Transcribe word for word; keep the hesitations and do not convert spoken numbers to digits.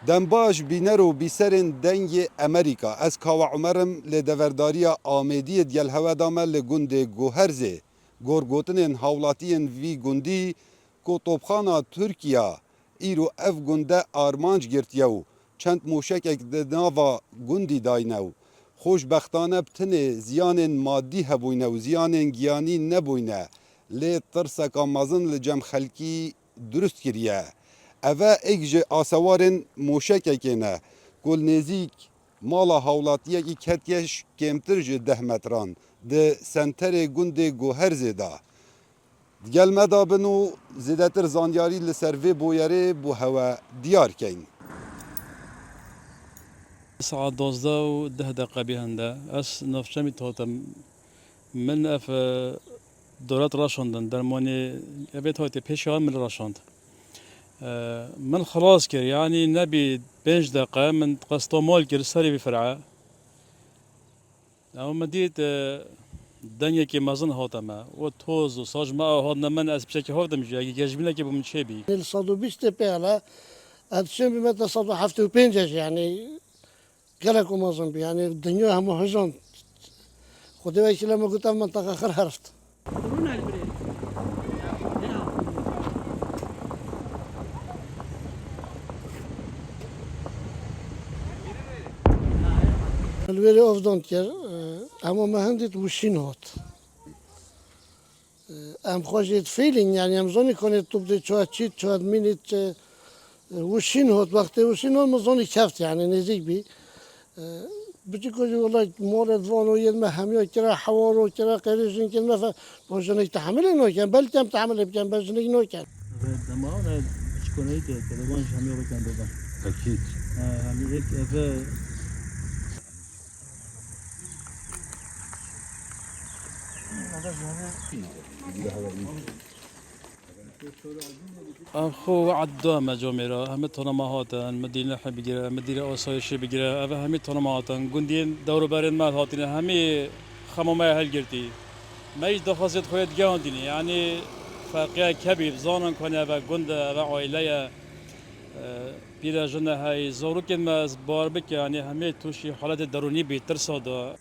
Dembaş bîner û bîserên Dengê Emerîka, ez Kawa Umer im, lê deverdariya Amêdiyê digel hewe da me li gundê Guherzê. Gorgotinên hawlatiyên vî gundî ku topxana Tirkiya îro ev gunde armanc girtiye û çend moşekek di nava gundî dayne û xweşbextane bi tinê ziyanên madî hebûyne û ziyanên giyanî nebûyne, lê tirseka mezin li cem xelkî durust kiriye. Eve êk ji asewarên moşekekê ne ku li nêzîk mala hawlatiyekî ketiye ş-, kêmtir ji deh metran di senterê gundê Guherzê de. Digel me de bin û zêdetir zanyarî li ser vê boyerê bo hewe diyar keyn. Saet dozdeh û deh deqe bî hende. Ez navçemî totem. Min ev, e, doret raşandin. Dermanê evê toytê pêşiya min raşand. E, min xilas kir. Yanî nebî pênc deqe min qesta mal kir serê vî fir'e. Ew min dît, e, dengekî mezin hate me. Û toz û saj me ew hatine min, ez piçekî haftim jî, yekî gejbînekî bo min çêbî. Li sed û bîst pê hele, ez çêbî me te sed û heftê û pênc e jî, yanî gelek û mezin bî. Yanî dinya hemû hijand. Xwedê wekîl e me got ev minteqa xir herift. Li wêrê ovdan kir, e, hema me hin dît wişîn hat. E, em xwe jê feeling, yani em zonî konê top dê çawa çît, çawa mînît, e, wişîn hat, wextê wişîn hat, min zonî keft, yani nêzîk bî. E, Biçîko jî wela malê vano yên me hemiya kira, hewaro kira, qêrê jin kir me fe-, bo jinik tehemilê nakin, belkî em tehemilê bikin, be jinik nakin. Ve dema ve biçîko neyke, televan ji hemiya bikin bebe. Ekîd. Ha, yani ek eve. Ev xwe we'd da me camêra, hemî tona me hatin, midîrê nehê bigire, midîrê asayişê bigire, ev hemî tona me hatin, gundiyên dewroberên me hatine, hemî xema me ya hilgirtî. Me jî daxwaziyê xwe yê digehandînî, yanî ferqiya kebî, zanin ku eve gund e, eve aîle ye, e, pîre jine heyî, zarokên me ez bar bike, yanî hemî tûşî haletê derûnî bî, tirsa da.